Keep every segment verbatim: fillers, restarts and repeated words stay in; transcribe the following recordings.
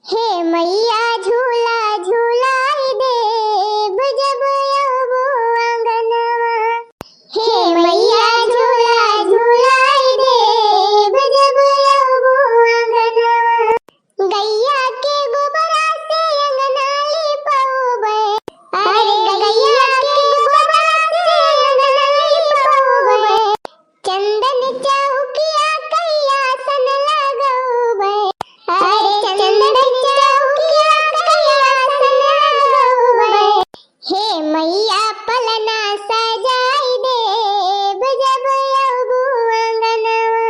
हे मैया झूला झुलाइ देब जब अउबू अँगनवा। हे मैया झूला झुलाइ देब जब अउबू अँगनवा। गैया के गोबरा से अँगना लिपउबे। अरे गैया के गोबरा से अँगना लिपउबे। चंदन चौकिया कइया सन लगउबे। अरे चंदन चौकिया कइया सन लगउबे। हे मैया पलना सजाइ देब जब अउबू अँगनवा।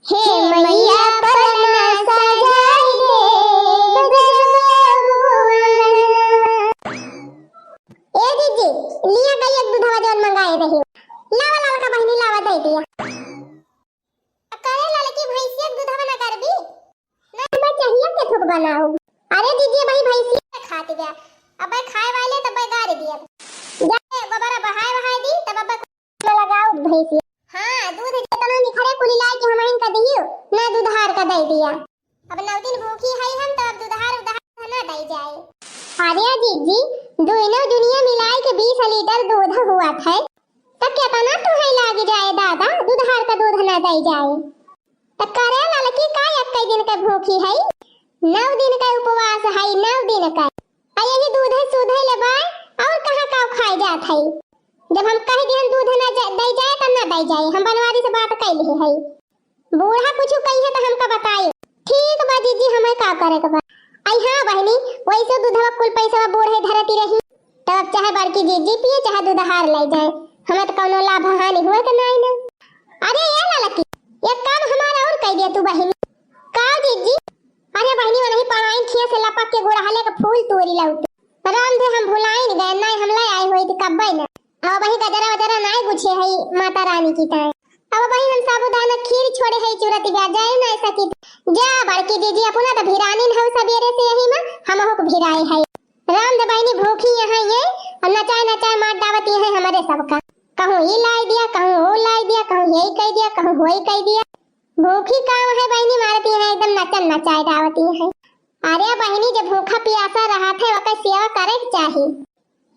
हे मैया पलना सजाइ देब जब अउबू अँगनवा। ए दीदी, लिया गई एक दूधवा जौन मंगाए रही। लावा ललका बहिनी, लावा दइ दिया। करे ललकी भैंसिया के दूधवा ना करबी? ना बा, चाहिए के थोक बनाओ। अरे दीदी, भाई भैंसिया खाती बा। अबे खाए वाले तबे गाड़ दिया। जा गोबरा बहाए बहाए दी, तब अबे लगाओ भैंसिया। हाँ, दूध जितना निखरे कुल लाइ के हमहिन का दियो, ना दुधार का दइ दिया। अब नौ दिन भूखी हई हम, तो अब दुधार उधार ना दई जाए। अरे जीजी, दुइनो दुनिया मिलाइ के बीस लीटर दूध हुआ है, तो केतना तुहई लागि जाए दादा, दुधार का दूध ना दई जाए। तो करे ललकी का एक्कै दिन के भूखी हई, नौ दिन के उपवास हई, नौ दिन के। आ यही दूधे सूधे लेबाए, और कहाँ का खाए जात हई? जब हम कह दिहन दूध ना जा-, दई जाए, तब ना दई जाए। हम बनवारी से बात कैले हई। बूढ़ा कुछ कही है तो हमका बताई। ठीक बा जीजी, हमें का करे के बा। आई हाँ बहिनी, वैसे दूधवा कुल पैसवा बूढ़े धरती रही, तब अब चाहे बड़की जीजी पिए, चाहे दूधहार ले जाए, हमें तो कौनो लाभ हानि हुए के नाई ना। अरे ये ललकी, एक काम हमारा और कह दिया तू बहिनी। का जीजी? अरे बहिनी, वही पड़ाइन खिया से लपक के गुड़हले के फूल तोरी लौटे। राम दे हम भुलाइन गए, नाई हम ले आए होई थी कब्बे ना। अब वही गजरा वजरा नाई गुछे हई माता रानी की ताई। अब वही हम साबूदाना खीर छोड़े हई चुरती ब्या जाए ना ऐसा की। जा बड़की जीजी, अपना तो भिरानिन हऊ सबेरे से यही में, हम हुक भिराए हई। राम दे बहिनी भूखी यहाँ ये, और नचाए नचाए मार डावती है हमारे सबका। कहूँ ई लाई दिया, कहूँ वो लाई दिया, कहूँ यही कह दिया, कहूँ वही कह दिया। भूखी काम है बहिनी, मारती है एकदम नचन नचाए डावती है। अरे बहिनी, जब भूखा पियासा रहत है, ओकर सेवा करे के चाही,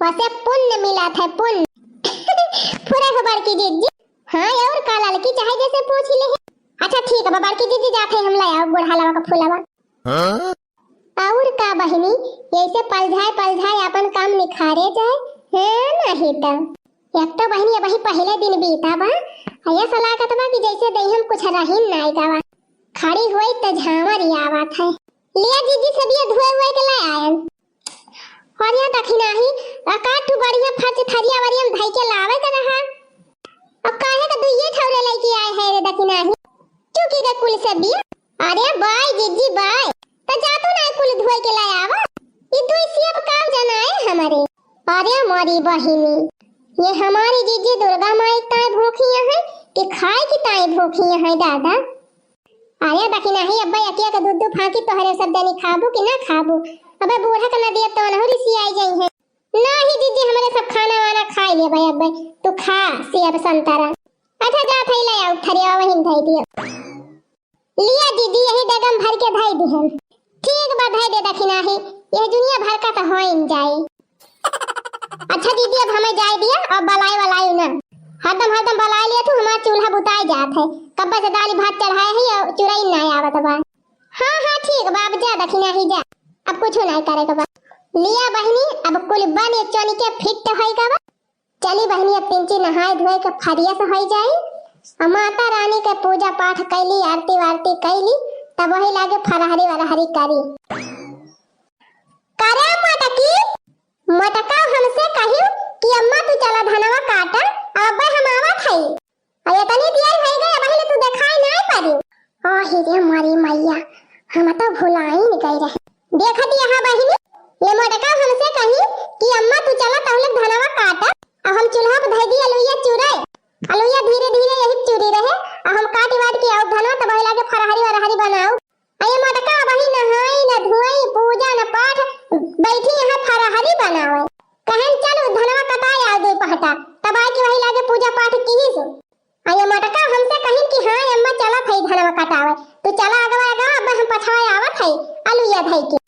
वसे पुण्य मिलत है, पुण्य। फुरे हो बड़की जीजी। हाँ, और का ललकी चाहे जैसे पूछ ले। अच्छा ठीक बा बड़की जीजी, जात है हम ले आओ बुढ़ा लवा का फूलवा। हाँ? और का बहिनी, ऐसे पलझाए पलझाए अपन काम निखारे जाए, है नहीं तो। एक तो बहिनी, अबही पहले दिन बीता बा, अइसा लागत बा कि जैसे देहिया में कुछ रहीन नाई गवा। खड़ी होई त झांवर ही आवत है। लिया जीजी, सब ये धोए हुए के ले आयन। और यहाँ दखिनाही, एकाध ठो बढ़िया फर्च थरिया वरिया में धई के लावे के रहा। अब काहे का दुइये ठौरे लेके आए है रे दखिनाही? चुकी के कुल सब बिया। अरे बाय जीजी बाय, त जा तू ना कुल धोए के ले आवा। ई दुई सियप काम जनाए हमारे। अरे मोरी बहिनी, ये हमारी जीजी दुर्गा माई ताई भूखी है कि खाए की ताई भूखी है दादा? अरे दखिनाही अब्बा, एकिया के दू दू फांकी तोहरे सब जनी खाबू कि ना खाबू? अबे बूढ़ा के ना दियब तो अनहु रिसियाई जाई है। नाही जीजी, हमरे सब खाना वाना खाई लेबे अब्बे। तू खा सेब संतरा। अच्छा जा थैला आउ थरिया वहीं धई दियो। लिया दीदी, यही डगम भर के धई दिहन। ठीक बा, धई दे दखिनाही, यह दुनिया भर का तो होइन जाए। अच्छा दीदी, अब हमें जाए दिया, अब बलाई वलाई ना। हरदम हरदम बलाई लिया तू, हमार चूल्हा बुताए जात है। कब्बे से दाली भात चढ़ाए है, और चुरई ना आवत बा। हाँ हाँ ठीक बा, अब जा दखिनाही जा, अब कुछ ना करे के बा। लिया बहिनी, अब कुल बन एक चौनी के फिट होई गवा। चली बहिनी, अब तिनची नहाए धोए के फरिया से होई जाई, और माता रानी के पूजा पाठ कैली, आरती वारती कैली, तब वही लागे फरहरी वरहरी करी। करे मोटकी, मोटका हमसे कही कि अम्मा तू चला धनवा काटा, अब हम आवत हई। और इतनी देर हो गई, अबही ले तू देखाई नाई पड़ी। आही रे हमारी मैया, हम तो भुलाइन गई रहे। देख दिया हाँ बहिनी, ये मोटका हमसे कही कि अम्मा तू चला तहले धनवा काटा, और हम चूल्हा पर धई दी अलुइया चुराए। अलुइया धीरे धीरे यही चुरी रहे, और हम काटी वाट के आउ धनवा तब लागे फरहरी वरहरी बनाऊ। अये मोटका अबही नहाई न धोई, पूजा न पाठ, बैठी यहाँ फरहरी बनावे। कहन चल धनवा कटाए आउ दो पहटा, तब आए के वही लागे पूजा पाठ किहिस। अये मोटका हमसे कहिन कि हाँ अम्मा चलत हई धनवा कटावे, तू चला अगवा अगवा, अब हम पछवाए आवत हई अलुइया धई के।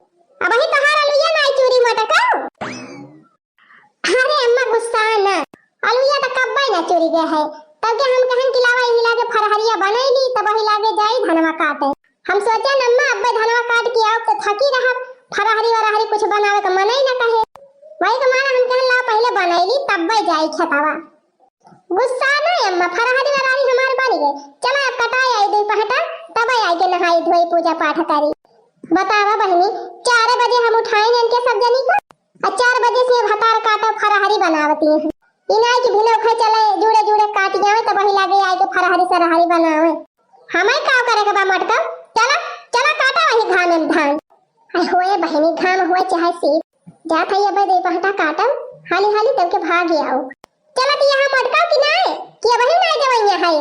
गया है। तब के हम कहन कि लावा यही लागे फरहरिया बनैली, तब वही लागे जाई धनवा काटे। हम सोचेन अम्मा अब्बे धनवा काट के आउब त थकी रहब, फरहरी वरहरी कुछ बनावे के मनई न कहे। वही के मारे हम कहन लावा पहिले बनैली तब्बे जाई खेतवा। गुस्सा ना अम्मा, फरहरी वरहरी हमार बन गए। चला अब कटाई आई दुई पहटा, तब आई के नहाई धोई पूजा पाठ करी। बतावा बहिनी, चार बजे हम उठाइन इनके सब जनी का, आ चार बजे से भतार काटा फरहरी बनावती हैं। इनाई की भिनौ खाए चले जुड़े जुड़े काट जावे, तब वही लागे आई के फरहरी सरहरी बनावे। हमें का करे के बा मटका, चला, चला काटा वही घाम में धान। अरे होए बहिनी, घाम होए चाहे शीत, जात है अब्बे दुई पहटा काटब, हाली हाली तब के भाग आउब। चलत यहाँ मटका कि नाय, कि अबही नाय जवैया है।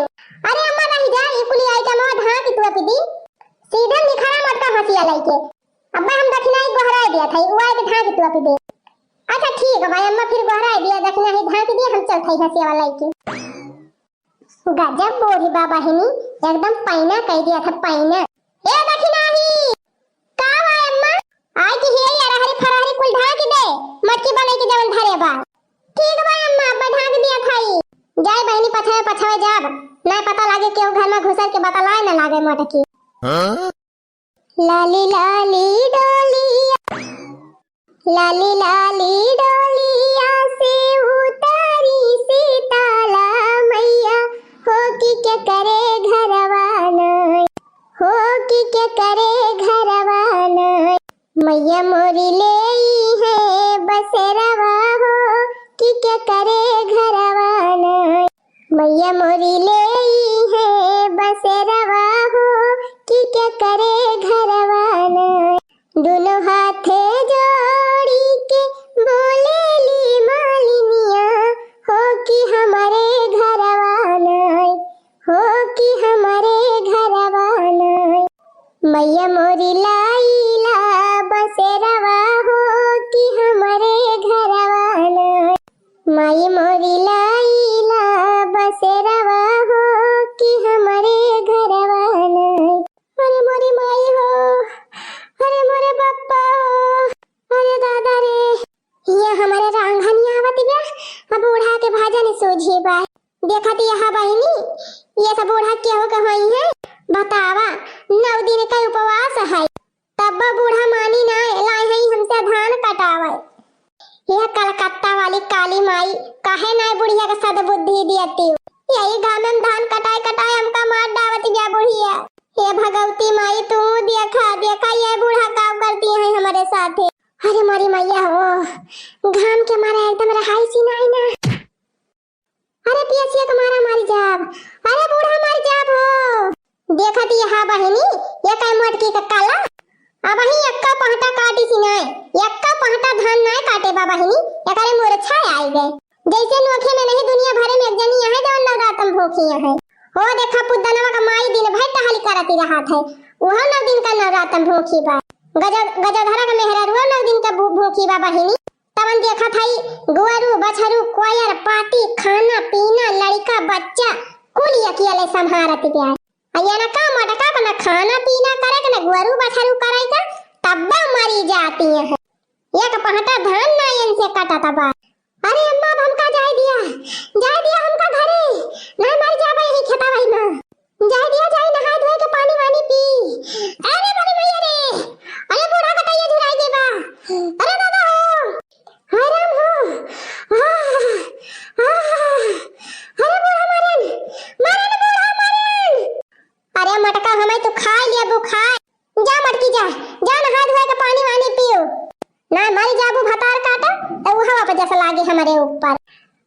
अरे अम्मा रही जा, ई कुली आइटम ढाँक तू अपी दी। सीधे निखरा मटका हंसिया लइके। अब्बे हम दखिनाही गोहराए दिया था, उ आए के ढाँक तू अपी दी। अच्छा ठीक है भाई, अम्मा फिर गोहराए दिया, दखिनाही ढाँक दिया, हम चलत हई हंसिया वाला लइके। गजब बूढ़ी बा बहिनी, एकदम पैना कह दिया था, पैना। ए दखिनाही, का बा अम्मा? आई की हियई अरहरी फरहरी कुल ढाँक दे, मटकी बनई के जवन धरे बा। ठीक बा अम्मा, अब्बे ढाँक दिया थाई। जाई बहिनी पछवे पछवे जाब, ना पता लागे केहू घर में घुसर के बतलाए ना लागे मटकी। हाँ? लाली लाली डोलिया, लाली लाली डोलिया से उतरी सीताला मैया, हो कि के करे घरवा नाई, हो कि के करे घरवा नाई। मैया मोरी लेई है बसेरवा हो, कि के करे घरवा नाई। मैया मोरी लेई है बसेरवा हो, कि के करे घरवा नाई। दुनो हाथे जोड़ी के बोलेली मालिनिया, हो कि हमरे घरवा नाई, हो कि हमरे घरवा नाई। मैया मोरी लाइला बसेरवा, हो कि हमरे घरवा नाई। माई मोरी लाइला बसेरवा, हो कि हमरे घरवा नाई। अरे मोरी माई हो, अरे मोरे बप्पा हो, अरे दादा रे, ये हमरे रांगनी आवत बा, अब बूढ़ा के भजन सूझी बा। देखत यहाँ बहिनी, ये सब बूढ़ा केहू के होई है? बतावा, नौ दिन के उपवास है, तब बूढ़ा मानी ना, लाए हैं हमसे धान कटावे। ये कलकत्ता वाली काली माई, काहे ना बुढ़िया के सद्बुद्धि दियती? यही घाम में धान कटाए कटाए हमका मार डावत बा बुढ़िया। हे भगवती माई, तू देखा, देखा ये बूढ़ा का करती है हमरे साथे। अरे मोरी मैया हो, घाम के मारे एकदम रहाई सी नाई ना। अरे पियसिया के मारा मर जाब, अरे बूढ़ा मर जाब हो। देखत यहाँ बहिनी, ये कई मोटकी के काला, अबही एक्का पहटा काटी सी नाय, एक्का पहटा धान नाय काटे बा बहिनी, एकरे मूर्छा आई गए। जैसे नोखे में नहीं दुनिया भरे में एक जनी यहाँ जवन नवरातम भूखी है। हो देखा पुद्दनवा का माई दिन भर टहली करती रहत है, उहो नौ दिन का नवरातम भूखी बा। गज-, गजधरा का मेहरारू नौ दिन का भू-, भूखी बा बहिनी। तवन देखत हई, गोरू, बछरू, कोयर, पाती, खाना, पीना, लड़िका, बच्चा, कुल अकेले संभारत बिया। अइया ना का मोटका का ना खाना पीना करे के, ना गोरू, बछरू करे के, तब्बा मरी जाती हैं। एक पहटा धान ना इनसे कटत बा। अरे अम्मा, अब हमका जाए दिया, जाए दिया हमका घरे, ना मर जाबे यही खेतवा में। जाए दिया, जाए नहाए धोए के पानी वानी पी। अरे बड़ी मैया रे, अरे बूढ़ा कटैया झुराई गई बा। अरे दादा हो, हाय राम हो, आह, आह, अरे बूढ़ा मरन, मरन बूढ़ा मरन। अरे मटका हमें तू खाए लिया बू खाए। जा मटकी जा, जा नहाए धोए के पानी वानी पियो। ना मर जाबू भतार काटा, तो उहवा पे जस लागे हमरे ऊपर।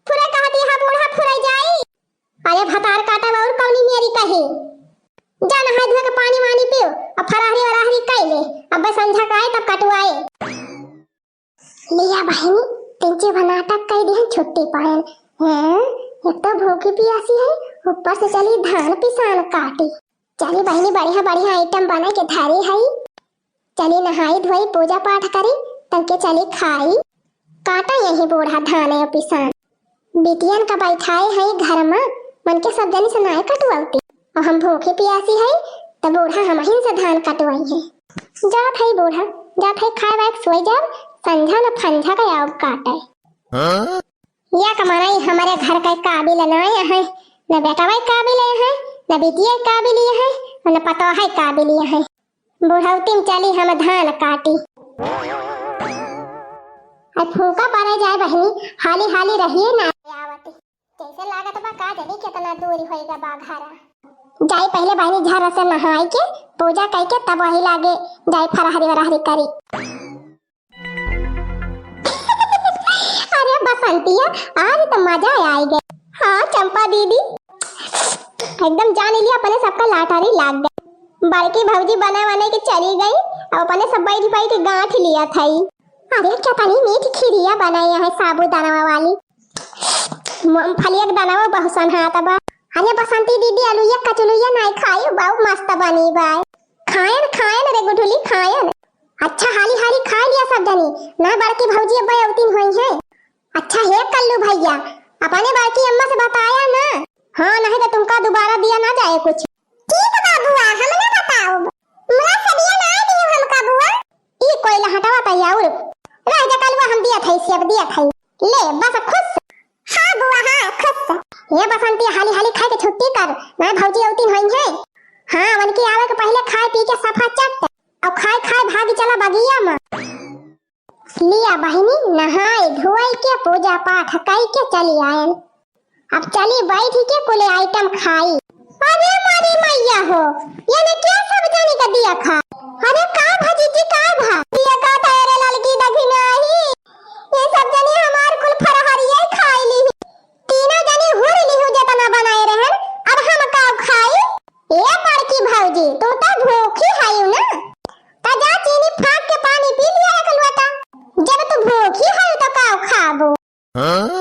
फुरे कहती हा बूढ़ा फुरे जाई। अरे भतार काटा और कौनी मेरी कही। जा नहाए धोए के पानी वानी पियो, अब फराहरी वराहरी कई ले, अब संझा का आए तब कटवाए। लिया बहिनी, तिनचे भा नाटक कई दिहन छुट्टी पायल। हैं, एक तो भूखी पियासी है, ऊपर से चली धान पिसान काटी। चली बहिनी, बढ़िया बढ़िया आइटम बना के धारी है। चली नहाई धोई, पूजा पाठ करी, तब के चली खाई। काटा यही बूढ़ा धान है पिसान। बिटियन का बैठाए है घर में, मन के सब जनी से नाय कटवती। और हम भूखी पियासी है, तब बूढ़ा हमहिन से धान कटवाई है। जात है बूढ़ा, जात है खाए वाए के सोई जाब, संझा न फंझा का आउब काटे। हाँ? या कमाई हमरे घर के काबिल नाहीं है, न बेटवा काबिल है, न बिटिया काबिल है, न पतोह काबिल है। बुढ़ौती में चली हम धान काटी। अब फूका पड़े जाए बहिनी, हाली हाली रहिए ना आवत। जैसे लागत बा का जानी कितना दूर होइगा बा घरा। जाई पहले बहिनी झर से नहाई के, पूजा कई के तब वही लागे जाई फरहरी वरहरी करी। अरे बसंतिया, आज तो मजा आई गए। हाँ चंपा दीदी, एकदम जान लिया अपने सबका लाटारी लाग गए। बड़की भौजी बने बने के चली गई, अब अपने सब बैठ बैठ गांठ लिया थई। अरे कितनी मीठी खीरिया बनाई है साबूदाना वाली। मूंगफलिया के दाना बहुत सन्हात बा। अरे बसंती दीदी, अलुइया कचलुइया नाई खाई, बहुत मस्त बनी बा। खायन, खायन रे गुठुली, खायन। अच्छा, हाली हाली खाए लिया सब जनी, ना बड़की भौजी अब अवतीन होई है। अच्छा हे कल्लू भैया, अपने बड़की अम्मा से बताया ना। हाँ, नहीं तो तुमका दोबारा दिया ना जाए कुछ। ठीक बा बुआ, हम ना बताओ। मुआ से दिया ना दियो हमका बुआ। ई कोई लहटवा तैयार। रह जा कलुआ, हम दिया थाई, सेब दिया थाई। ले, बस खुश। हाँ बुआ, हाँ, खुश। ये बसंती, हाली हाली खाए के छुट्टी कर, ना भौजी अवतीन होई है। हाँ, उनकी आवे के पहले खाए पी के सफा चट, और खाए खाए भागी चला बगिया में। लिया बहिनी, नहाए धोए के, पूजा पाठ कई के चली आयन। अब चली बैठ के कुले आइटम खाई। अरे मोरी मैया हो, ये ने क्या सब जानी का दिया खा? अरे का भजीजी, का भा? दिया का था रे ललकी दखिनाही? ये सब जनी हमार कुल फरहरिया खाई ली। तीनों जनी हुर लिहू जेतना बनाए रहन, अब हम का खाई? ए बड़की भौजी, तू तो भूखी हयू ना, त जा चीनी फाँक के पानी पी लिया एक लोटा। जब तू भूखी हयू त का खाबू? हाँ?